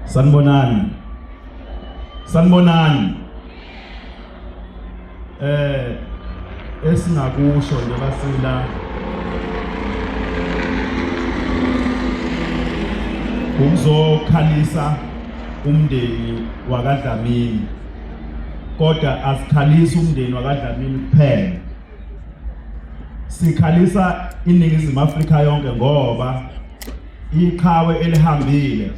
Sanibonani. Sanibonani. Esingakusho nje basila ukuzokhalisa umndeni wakaDlamini, kodwa asikhalisi umndeni wakaDlamini kuphela, sikhalisa iNingizimu Afrika yonke, ngoba iqhawe elihambile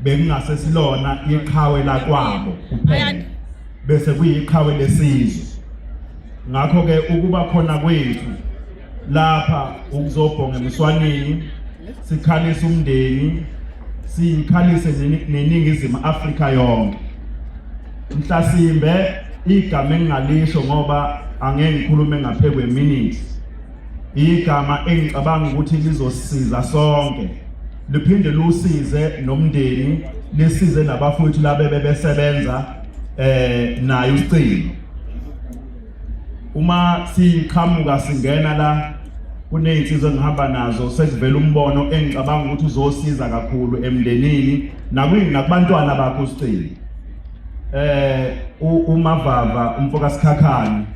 bekungasesilona iqhawe lakwabo kuphela, bese kuyiqhawe lesizwe. Ngakho ke ukuba khona kwethu lapha ukuzobhonga emswaneni, sikhalise umndeni, sikhalise neNingizimu Afrika yonke. Mhlasimbe igama engingalisho, ngoba angeke ngikhulume ngaphe kweminute, igama engicabanga ukuthi lizosiza sonke, liphinde lusize nomndeni, lisize nabafowethu labe bebesebenza naye uSicebi. Uma siqhamuka singena la, kunezinsizwa engihamba nazo, sekuvela umbono engicabanga ukuthi uzosiza kakhulu emndenini nakubantwana bakho uSicebi. UMavava umfoka Sikhakhane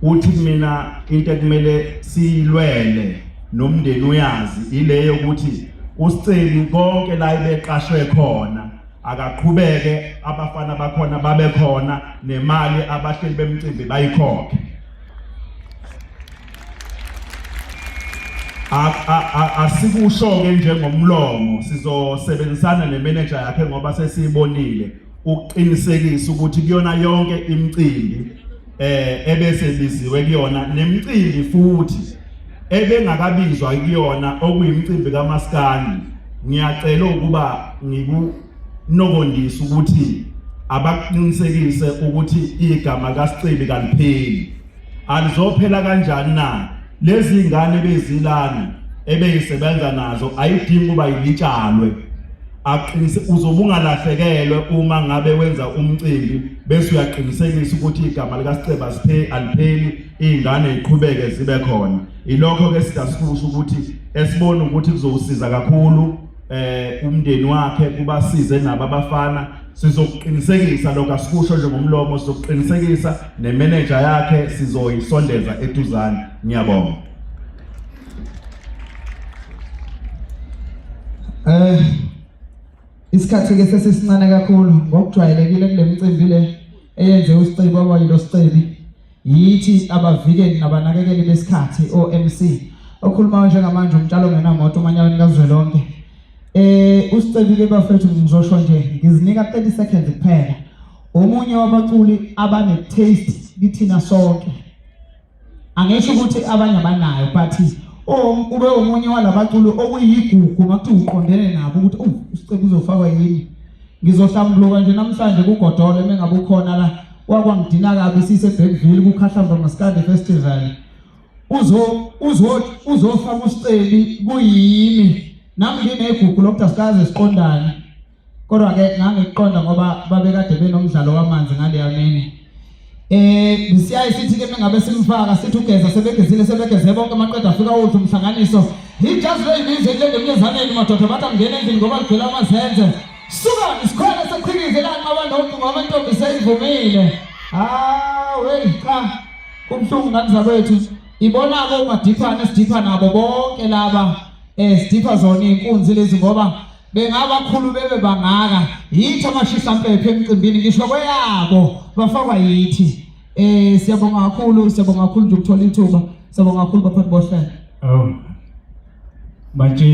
uthi mina into ekumele siyilwele nomndeni uyazi ile yokuthi uSicebi konke la ibeqashwe khona akaqhubeke, abafana bakhona babe khona, nemali abahleli bemcimbi bayikhokhe. Asikusho-ke njengomlomo, sizosebenzisana nemeneja yakhe ngoba sesiyibonile ukuqinisekisa ukuthi kuyona yonke imicimbi ebese biziwe kuyona, nemicimbi futhi ebengakabizwa kuyona okuyimicimbi kaMaskandi, ngiyacela ukuba ngikunokondisa ukuthi abakuqinisekise ukuthi igama kaSicebi kalipheli. Alizophela kanjani na? Lezi ngane bezilana ebeyisebenza nazo ayidingi ukuba ilitshalwe. Aqinise, uzobe ungalahlekelwe uma ngabe wenza umcimbi bese uyaqinisekisa ukuthi igama likaSiceba alipheli, iy'ngane ziqhubeke zibe khona. Ilokho ke sidasikusho ukuthi esibona ukuthi kuzowusiza kakhulu umndeni wakhe, kubasize nabo abafana. Sizokuqinisekisa lokho, asikusho nje ngomlomo, sizokuqinisekisa nemanager yakhe sizoyisondeza eduzane. Ngiyabonga. Isikhathi ke sesisincane kakhulu. Ngokujwayelekile kule micimbi le eyenze uSicebi wabayilo Sicebi, yithi abavikeli nabanakekeli besikhathi oMC. Okhulumayo njengamanje umtshalo ongenamoto umanyaweni kazwelonke. USicebi ke bafethu, ngizosho nje ngizinika 30 seconds kuphela. Omunye wabaculi abane taste kithina sonke. Angisho ukuthi abanye abanayo, but ube omunye walabaculi okuyigugu makuthiwa uqondene nabo ukuthi oh uSicebi uzofakwa yini. Ngizohlambuluka nje namhlanje kugodole mengabe ukhona la wakwangidina kabi sise Bergville kuKhahlamba Maskandi Festival. Uzo uzo uzofaka uSicebi kuyimi, nami nginegugu lokuthi asikaze siqondane, kodwa ke ngangiqonda ngoba babekade benomdlalo wamanzi ngaleya mini. Siyaye sithi ke mengabe simfaka sithi ugeza sebegezile, sebegeze bonke, maqeda afika udla umhlanganiso. Ijazi leyibize kule ngemnyezaneni madoda, bathi angena endlini ngoba ligcwele amazenze. Suka isikhwele seqhikize lanqaba nocingo amantombi seyivumile. Ah wey, cha, kubuhlungu ngani zakwethu. Ibona-ke uMadiphane esidipha nabo bonke laba, sidipha zona iy'nkunzi lezi, ngoba bengabakhulu bebe bangaka yithi amashisampephe emcimbini, ngisho kweyabo bafakwa yithi. Siyabonga kakhulu, siyabonga kakhulu nje ukuthola ithuba. Siyabonga kakhulu baphathi bohlelo. Oh. Manje